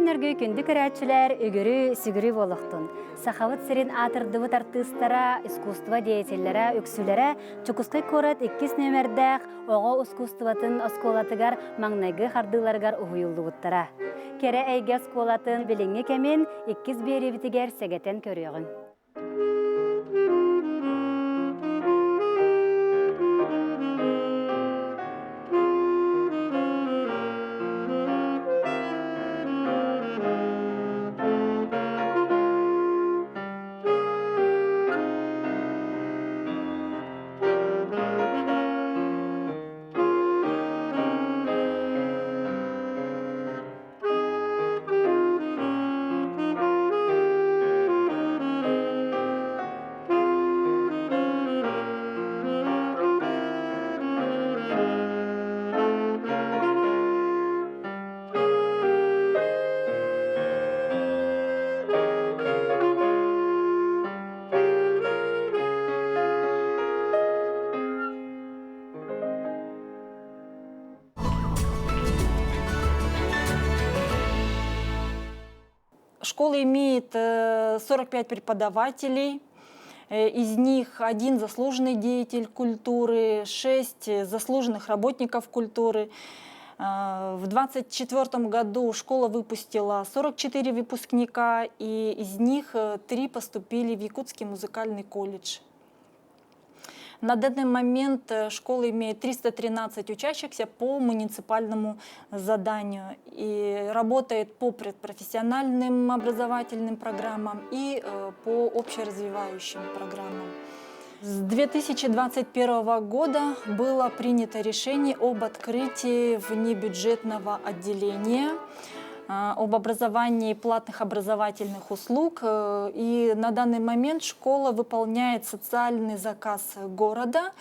күннэргэ күндү көрөөччүлэр үгүрү сүгүрү буолуохтун. Сахабыт сирин аатырдыбыт артыыстара, искусство деятеллэрэ үксүлэрэ Чукускай куорат иккис нүөмэрдээх оҕо ускуустубатын оскуолатыгар маҥнайгы хардыыларыгар уһуйуллубуттара. Кэрэ эйгэ оскуолатын билиҥҥи кэмин иккис биэриибитигэр сэгэтэн көрүөҕүҥ. Школа имеет 45 преподавателей, из них один заслуженный деятель культуры, шесть заслуженных работников культуры. В 2024 году школа выпустила 44 выпускника, и из них три поступили в Якутский музыкальный колледж. На данный момент школа имеет 313 учащихся по муниципальному заданию и работает по предпрофессиональным образовательным программам и по общеразвивающим программам. С 2021 года было принято решение об открытии внебюджетного отделения об образовании платных образовательных услуг. И на данный момент школа выполняет социальный заказ города,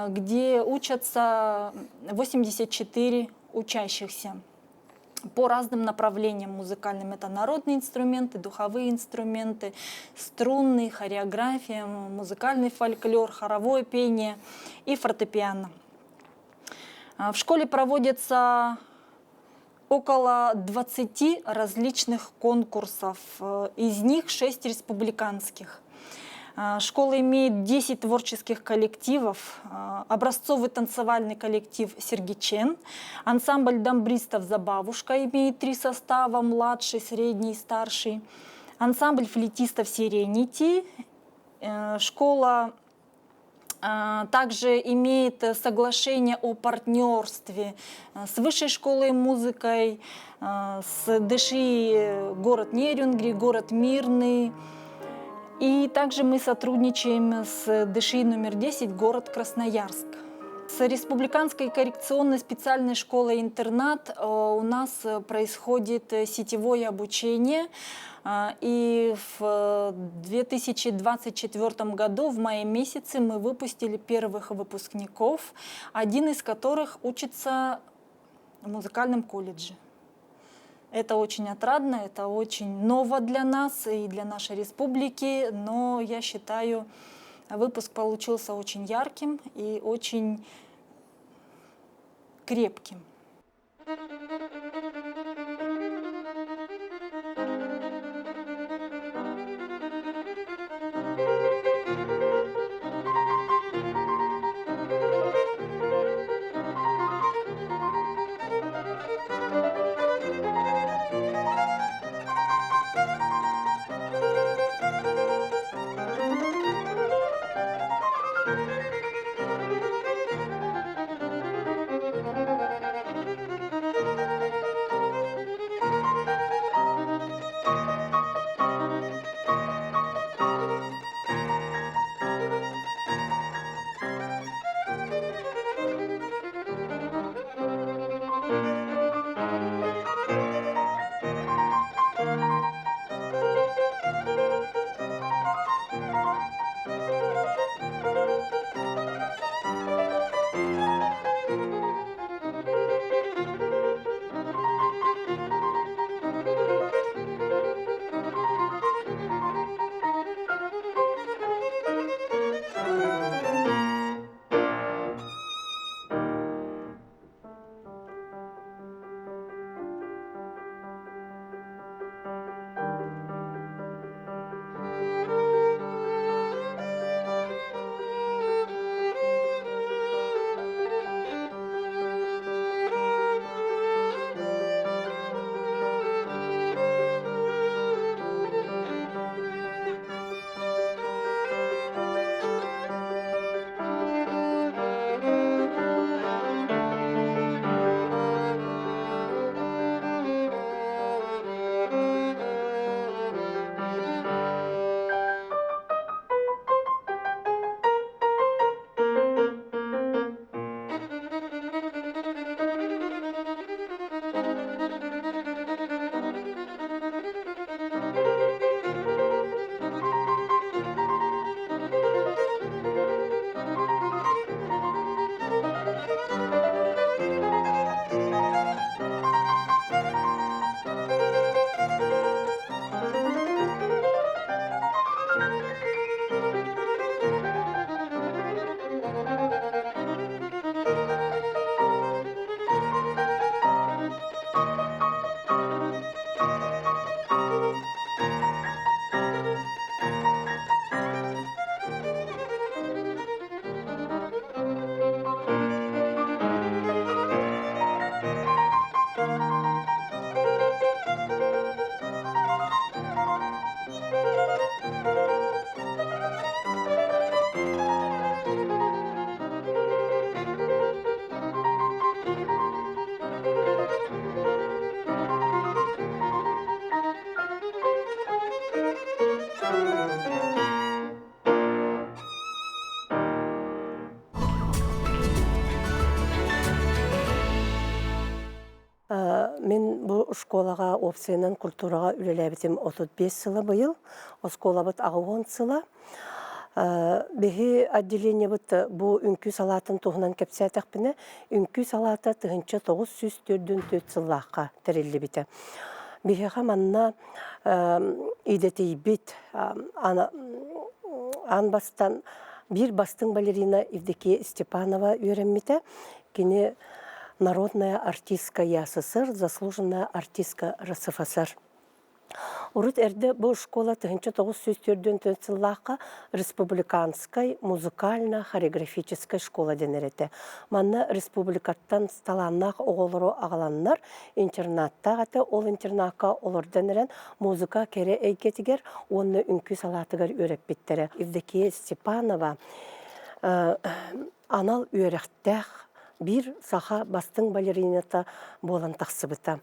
где учатся 84 учащихся по разным направлениям музыкальным. Это народные инструменты, духовые инструменты, струнные, хореография, музыкальный фольклор, хоровое пение и фортепиано. В школе проводятся около 20 различных конкурсов, из них 6 республиканских. Школа имеет 10 творческих коллективов, образцовый танцевальный коллектив «Сергичен», ансамбль домбристов «Забавушка» имеет три состава – младший, средний и старший, ансамбль флейтистов «Сиренити», школа также имеет соглашение о партнерстве с Высшей школой музыкой, с ДШИ город Нерюнгри, город Мирный. И также мы сотрудничаем с ДШИ номер 10, город Красноярск. С Республиканской коррекционной специальной школой-интернат у нас происходит сетевое обучение. И в 2024 году, в мае месяце, мы выпустили первых выпускников, один из которых учится в музыкальном колледже. Это очень отрадно, это очень ново для нас и для нашей республики, но я считаю, выпуск получился очень ярким и очень крепким. Мин бу школаҕа уопсайынан культураҕа үлэлээбитим 35 сыла быйыл. Оскуолабыт 80 сыла. Биһи отделениебыт бу үҥкүү салаатын туһунан кэпсээтэхпинэ, үҥкүү салаата 1944 сыллаахха тэриллибитэ. Биһиэхэ манна идэтийбит аан бастан биир бастыҥ балерина Евдокия Степанова үөрэммитэ. Кини народная артистка ЯССР, заслуженная артистка РСФСР. Урут эрдэ бу школа 1904 сыллаахха республиканскай музыкально-хореографическай школа дэнэр этэ. Манна республикаттан талааннаах оҕолору аҕаланнар интернаттаах этэ. Ол интернакка олордон эрэн музыка кэрэ эйгэтигэр уонна үҥкүү салаатыгар үөрэппиттэрэ. Евдокия Степанова анал үөрэхтээх биир саха бастыҥ балерината буолан тахсыбыта.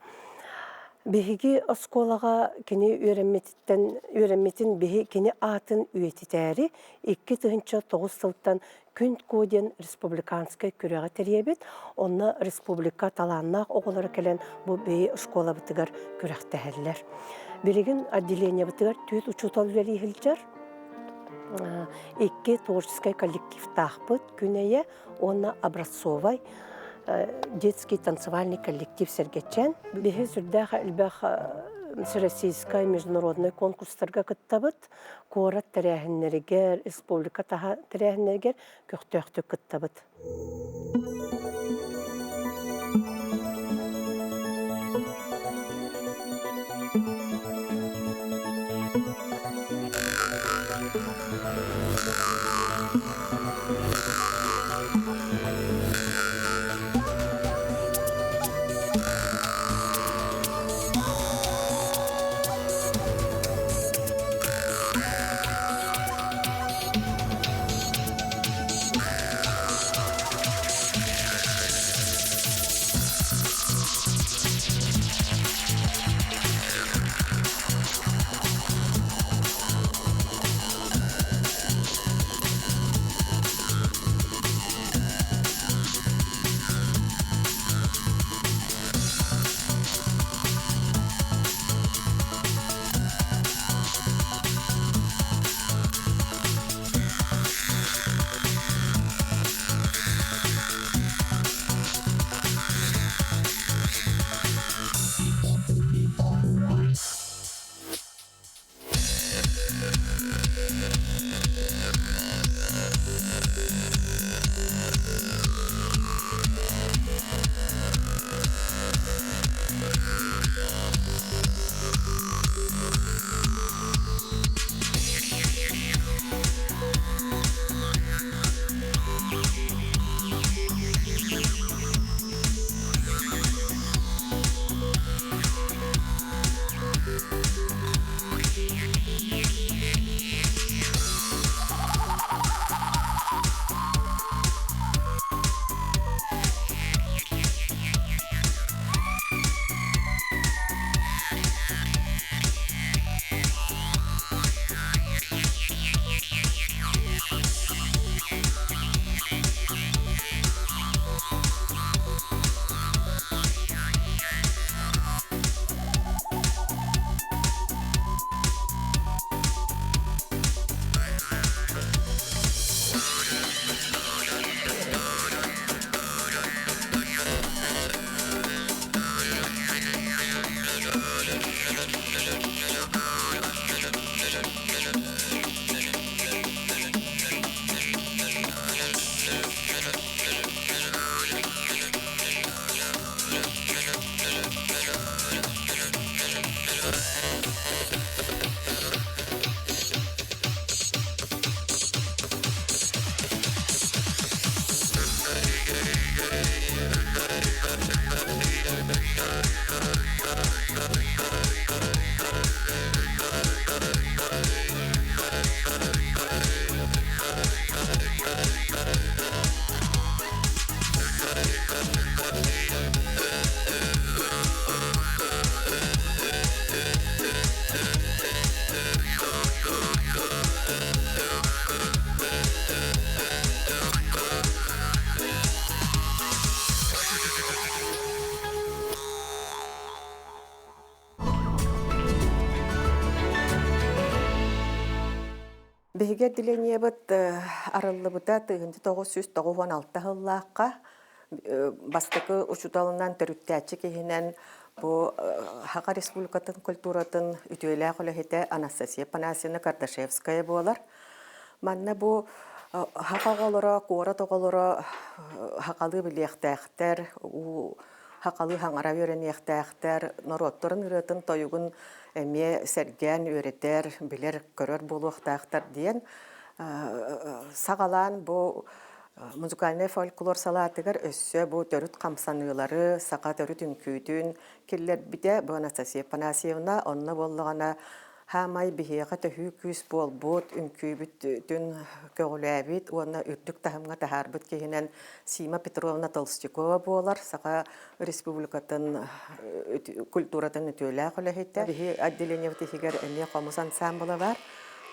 Биһиги оскуолаҕа кини үөрэммититтэн үөрэммитин биһи кини аатын үйэтитээри 2009 сылтан Күн Куо диэн республиканскай күрэҕи тэрийэбит. Онно республика талааннаах оҕолоро кэлэн бу биһи школабытыгар күрэхтэһэллэр. Билигин отделениебытыгар түөрт учуутал үлэлии сылдьар. Икки творческай коллективтаахпыт Күн эйэ уонна образцовай детский танцевальный коллектив Сэргэччээн. Биһи сүрдээх элбэх всероссийскай международный конкурстарга кыттабыт. Куорат тэрээһиннэригэр, республика таһа тэрээһиннэригэр көхтөөхтүк кыттабыт. Биһиги отделениебыт арыллыбыта 1996 сыллаахха бастакы учууталынан төрүттээччи киһинэн бу Саха Республикатын культуратын үтүөлээх үлэһитэ Анастасия Панасьевна Кардашевская буолар. Манна бу саха оҕолоро, куорат оҕолоро сахалыы билиэхтээхтэр, уу сахалыы хаҥара үөрэниэхтээхтэр, норуоттарын ырыатын тойугун эмиэ сэргээн үөрэтэр, билэр-көрөр буолуохтаахтар диэн саҕалаан бу музыкальнай фольклор салаатыгар өссө бу төрүт хамсаныылары, саха төрүт үҥкүүтүн киллэрбитэ бу Анастасия Афанасьевна. Онно буоллаҕына хаамай биһиэхэ төһүү күүс буолбут, үҥкүүбүтүн көҕүлээбит уонна үрдүк таһымҥа таһаарбыт киһинэн Сима Петровна Толстякова буолар, Саха Республикатын культуратын үтүөлээх үлэһитэ. Биһи отделениебыт иһигэр эмиэ хомус ансаамбыла бар.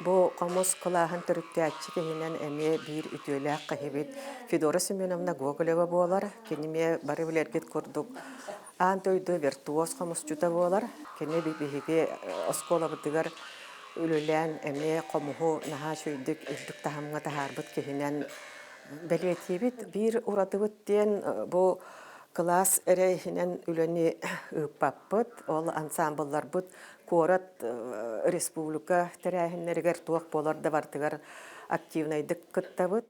Бу хомус кылааһын төрүттээччи киһинэн эмиэ биир үтүөлээх киһибит Федора Семеновна Гоголева буолар. Кини эмиэ бары билэргит курдук аан дойду виртуоз хомусчута буолар. Кини биһиги оскуолабытыгар үлэлээн эмиэ хомуһу наһаа үчүгэйдик үрдүк таһымҥа таһаарбыт киһинэн бэлиэтиибит. Биир уратыбыт диэн бу кылаас эрэ иһинэн үлэни ыыппаппыт. Ол ансаамбылларбыт куорат республика тэрээһиннэригэр туох буолар да барытыгар активнайдык кыттабыт.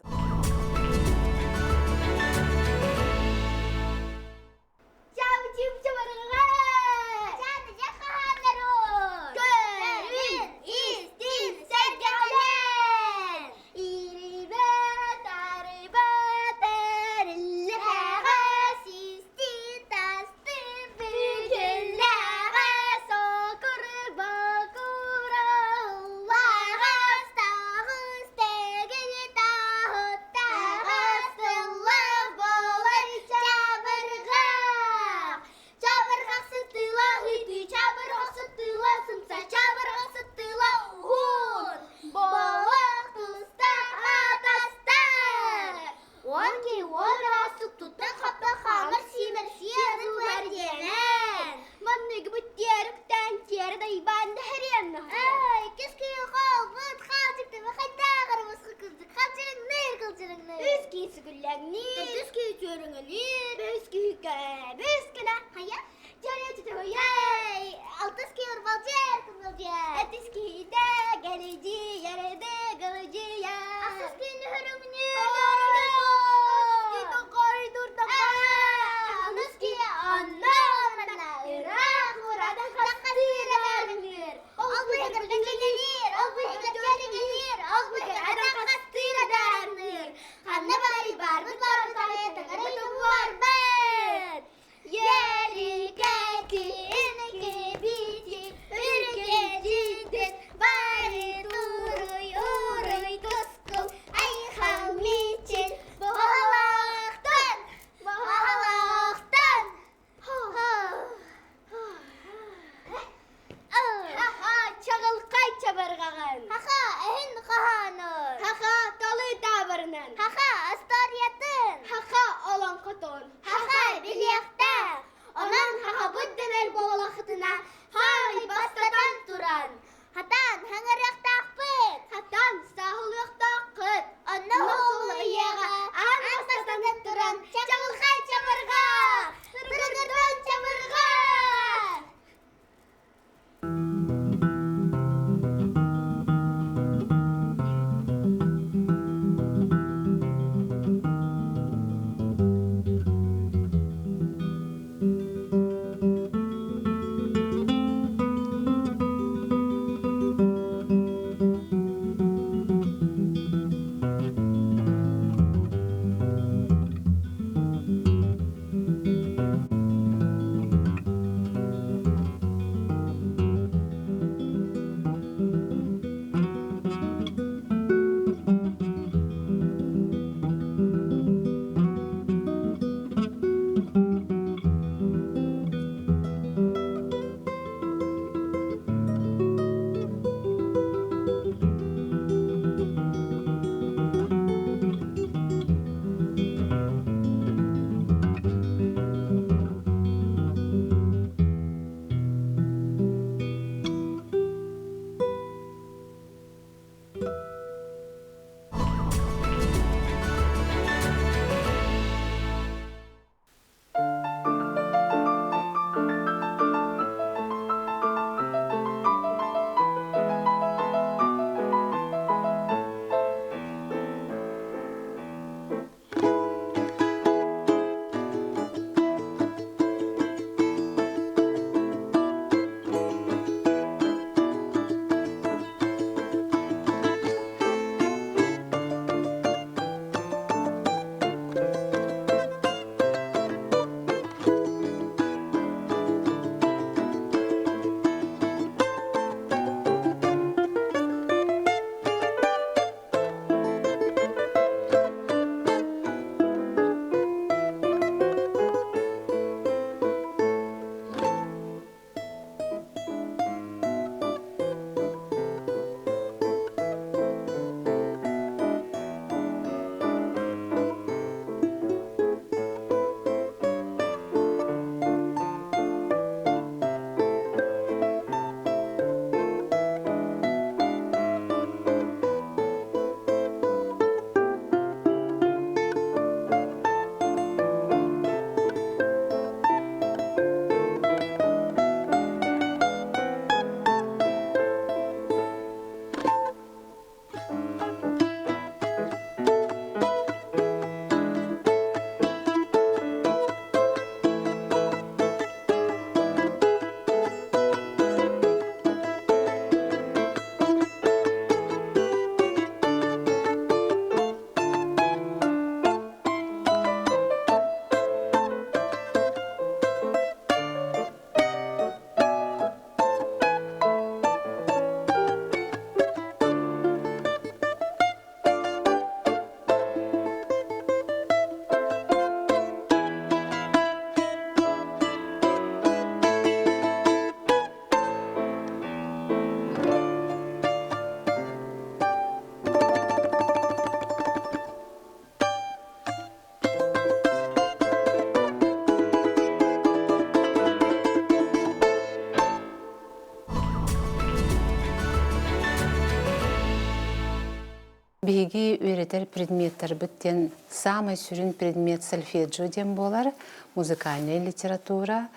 Биһиги үөрэтэр предметтэрбит диэн саамай сүрүн предмет сольфеджио диэн буолар, музыкальная литература,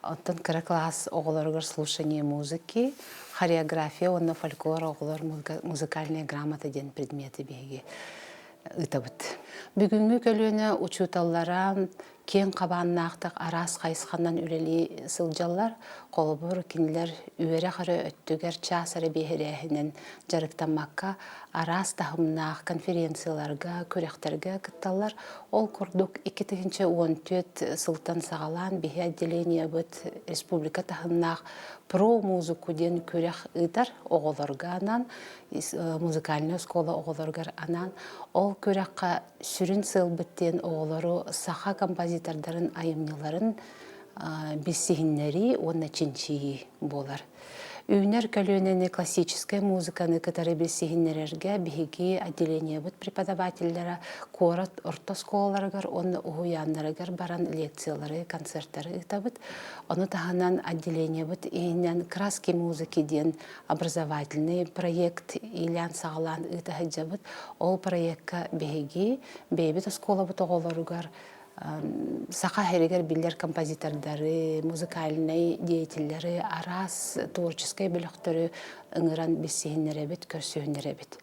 оттон кыра класс оҕолоругар слушание музыки, хореография уонна фольклор оҕолор музыкальная грамота диэн предмети биһиги ыытабыт. Бүгүҥҥү көлүөнэ учууталлара киэҥ хабааннаахтык араас хайысханан үлэлии сылдьаллар. Холобур, кинилэр үөрэх эрэ өттүгэр чаас эрэ биэһирээһинэн дьарыктаммакка, араас таһымнаах конференцияларга, күрэхтэргэ кытталлар. Ол курдук, 2014 сылтан саҕалаан биһи отделениебыт республика таһымнаах про-музыку диэн күрэх ыытар оҕолорго анаан музыкальнай оскуола оҕолоругар анаан ол күрэххэ сүрүн сыалбыт диэн оҕолору саха композитордарын айымньыларын билсиһиннэрии уонна чинчийии буолар. Үүнэр көлүөнэни классическай музыканы кытары билсиһиннэрэргэ биһиги отделениебыт преподавателлэрэ куорат орто оскуолаларыгар уонна уһуйааннарыгар баран лекциялары, концертары ыытабыт. Ону таһынан отделениебыт иһинэн «Краски музыки» диэн образовательный проект иилээн-саҕалаан ыыта сылдьабыт. Ол проекка биһиги бэйэбит оскуолабыт оҕолоругар саха сиригэр биллэр композитордары, музыкальнай деятеллэри, араас творческай бөлөхтөрү ыҥыран билсиһиннэрэбит, көрсүһүннэрэбит.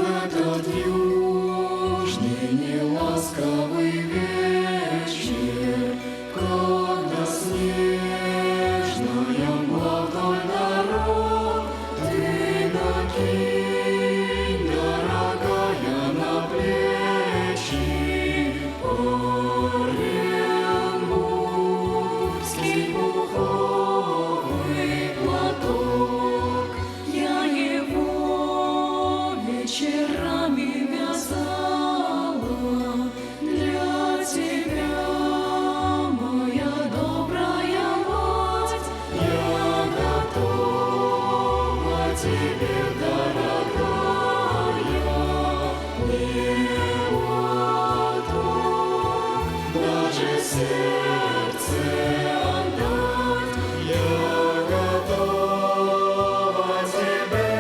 В этот южный неласковый вечер, Когда снежная мгла вдоль дорог, Ты накинь, дорогая, на плечи Оренбургский пуховый платок. Я его вечерами вязала для тебя, моя добрая мать. Я готова тебе, дорогая, не платок, даже сердце отдать. Я готова тебе,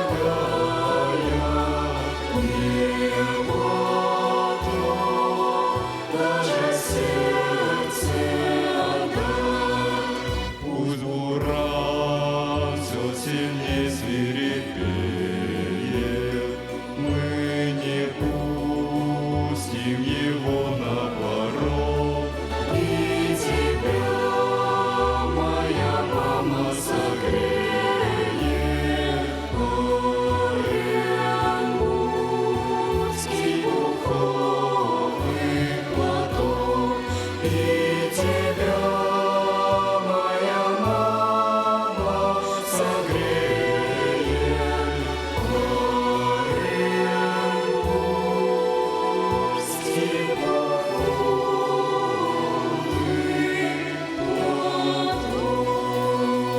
дорогая, не платок, даже сердце отдать. Пусть буран все сильней свирепеет, Мы не пустим его на порог. И тебя, моя мама, согреет Оренбургский пуховый платок. И тебя, моя мама, согреет Оренбургский пуховый платок.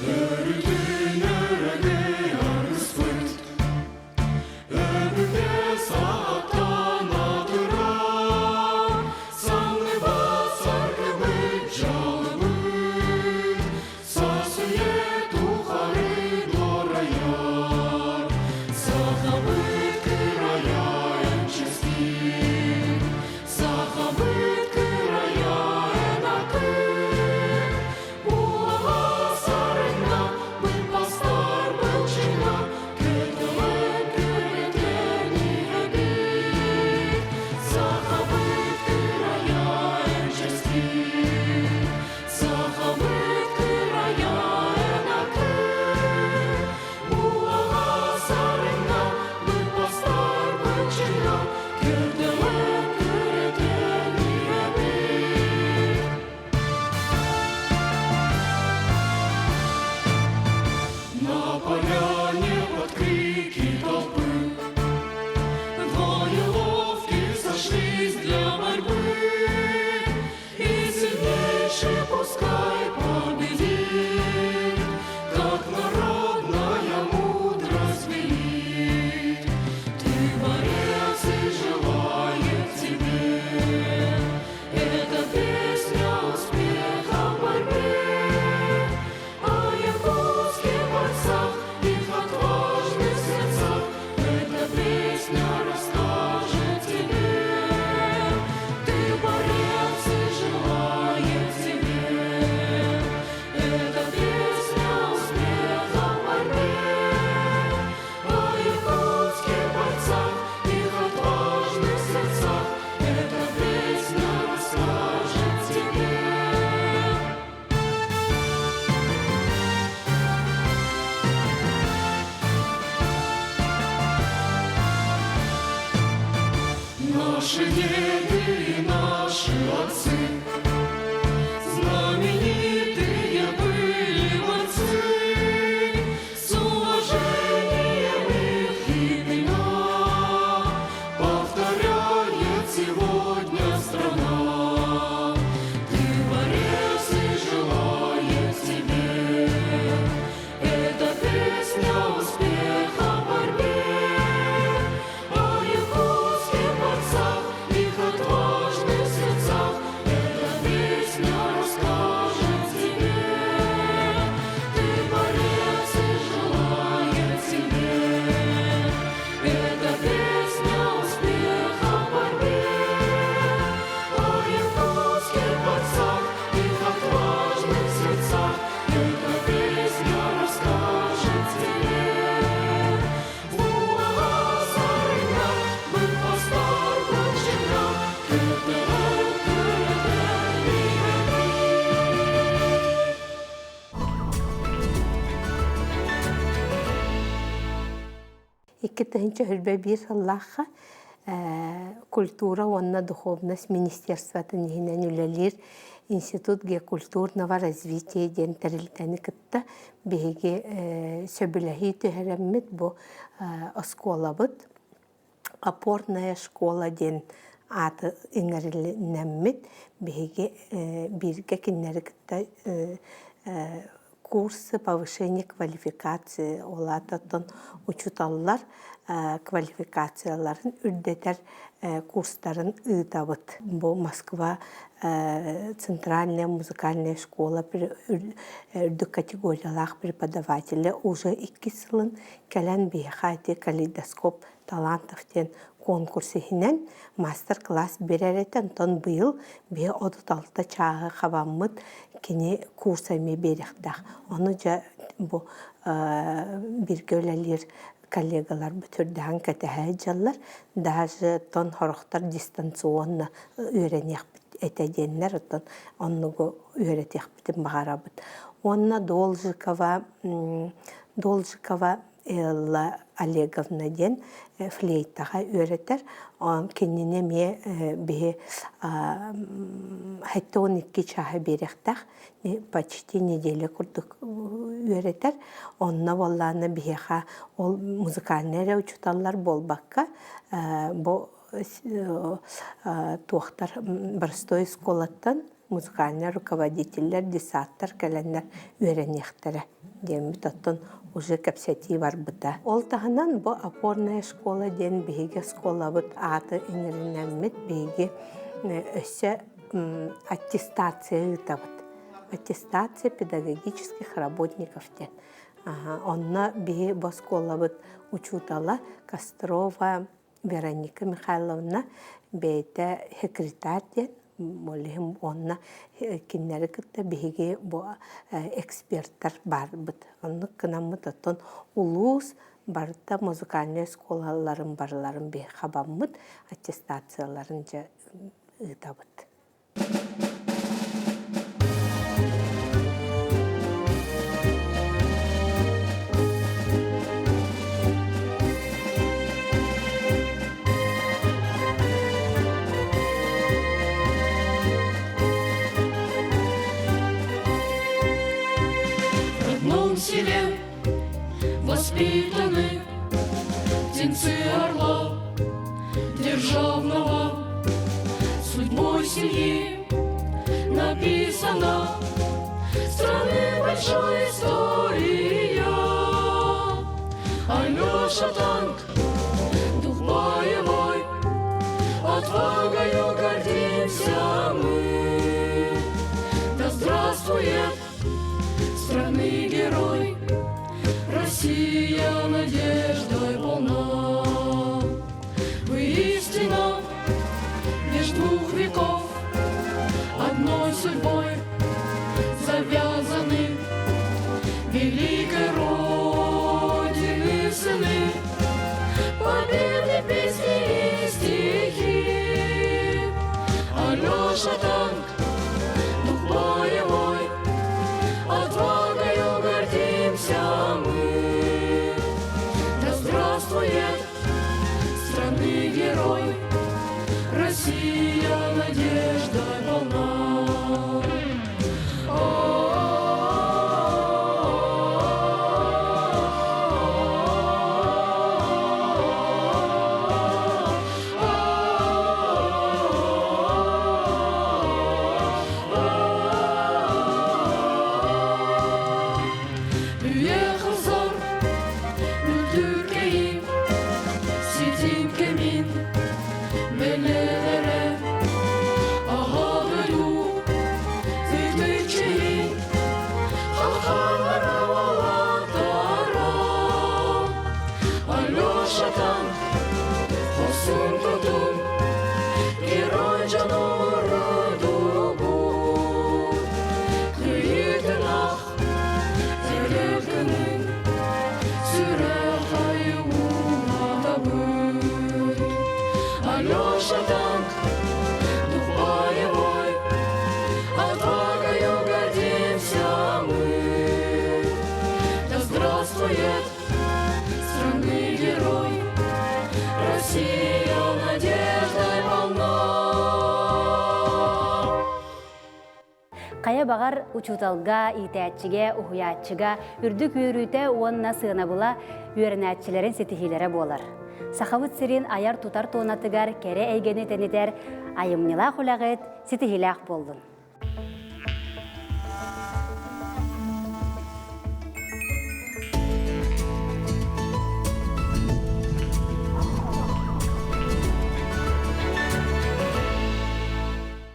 Өрүтүн өрөгөй аргыспыт, Өбүгэ саҕаттан аатырар, Самныбат саргыбыт дьалыбыт, Саас үйэ тухары дуорайар, Сахабыт кырая эн чиэскин, Сахабыт кырая эн ааккын, Буолаҕа сарына, быыппастар былчыҥҥа, Көтөҕөн күрэтэн иһэбит. Сахабыт кырая эн чиэскин, Сахабыт кырая эн ааккын, Буолаҕа сарына, быыппастар былчыҥҥа, Көтөҕөн күрэтэн иһэбит. На поляне под крики толпы Двое ловких сошлись для борьбы, И сильнейший пускай победит, Как народная мудрость велит. Ты борец и желает тебе Эта песня успеха в борьбе. О якутских борцах, их отважных сердцах Эта песня расскажет тебе. Ты борец и желает тебе Эта песня успеха в борьбе. О якутских борцах, их отважных сердцах Эта песня расскажет тебе. Наши деды и наши отцы Знаменитые были борцы, С уважением их имена Повторяет сегодня страна. Ты борец и желает тебе Эта песня успеха в борьбе. О якутских борцах, их отважных сердцах Эта 2021 сыллаахха культура уонна духовность министерствотын иһинэн үлэлиир Институт геокультурного развития диэн тэрилтэни кытта биһиги сөбүлэһии түһэрэммит бу оскуолабыт опорная школа диэн ааты иҥэрилинэммит биһиги бииргэ кинилэри кытта курсы повышения квалификации ол аата учууталлар квалификацияларын үрдэтэр курстарын ыытабыт. Бу Москва центральная музыкальная школа үрдүк категориялаах преподавателэ уже иккис сылын кэлэн биһиэхэ ити калейдоскоп талантов диэн конкурс иһинэн мастер-класс биэрэр этэ. Онтон быйыл биһи 36 чааһы хабаммыт кини курс эмиэ биэриэхтээх. Ону дьэ бу бииргэ үлэлиир коллегаларбыт үрдэһэн кэтэһэ сылдьаллар. Даже тон хорохтор дистанционно үөрэниэхпит этэ диэннэр оттон оннугу үөрэтиэхпитин баҕарабыт. Уонна Должикова Должикова Элла Олеговна диэн флейтаҕа үөрэтэр. Кинини эмиэ биһи 72 чааһы биэриэхтээх, почти неделя курдук үөрэтэр. Онно буоллаҕына биһиэхэ ол музыкальнай эрэ учууталлар буолбакка, бу туохтар простой школаттан музыкальнай руководителлэр, десаттар кэлэннэр үөрэниэхтэрэ диэммит оттон уже кэпсэтии барбыта. Ол таһынан бу опорная школа диэн биһиги оскуолабыт ааты иҥэринэммит биһиги өссө аттестация ыытабыт. Аттестация педагогических работников диэн. Онно биһи бу оскуолабыт учуутала Кострова Вероника Михайловна бэйэтэ секретарь диэн ол иһин уонна кинилэри кытта биһиги бу эксперттэр баарбыт. Оннук гынаммыт оттон улуус барыта музыкальнай оскуолаларын барыларын биһи хабаммыт аттестацияларын дьэ ыытабыт. В родном селе воспитаны птенцы орла державного. Судьбой семьи написана страны большой история. Алеша танк, дух боевой, отвагою гордимся мы. Да здравствует страны герой, Россия надеждой полна. Вы истина меж двух веков Одной судьбой завязаны Великой Родины сыны, Победы песни и стихи. Алеша танк, дух боевой, Отвагою гордимся мы. Да здравствует страны герой, Россия надеждой полна. Үйэ хызар үрдүккэйим ситим кэмин бэлэлэрэ аһаҕыруу ытыччыйын хахалара уолаттара Алеша танк хорсун тутун герой дьонуору кыйытынах Эрэлгинин сүрэх айыуунатабыт. Алеша танк, дух боевой, отвагою гордимся мы. Да здравствует страны герой, Хайа баҕар учууталга, иитээччигэ, уһуйааччыга үрдүк үөрүүтэ уонна сыанабыла үөрэнээччилэрин ситиһиилэрэ буолар. Сахабыт сирин айар-тутар туонатыгар кэрэ эйгэни тэнитэр айымньылаах үлэҕит ситиһиилээх буоллун!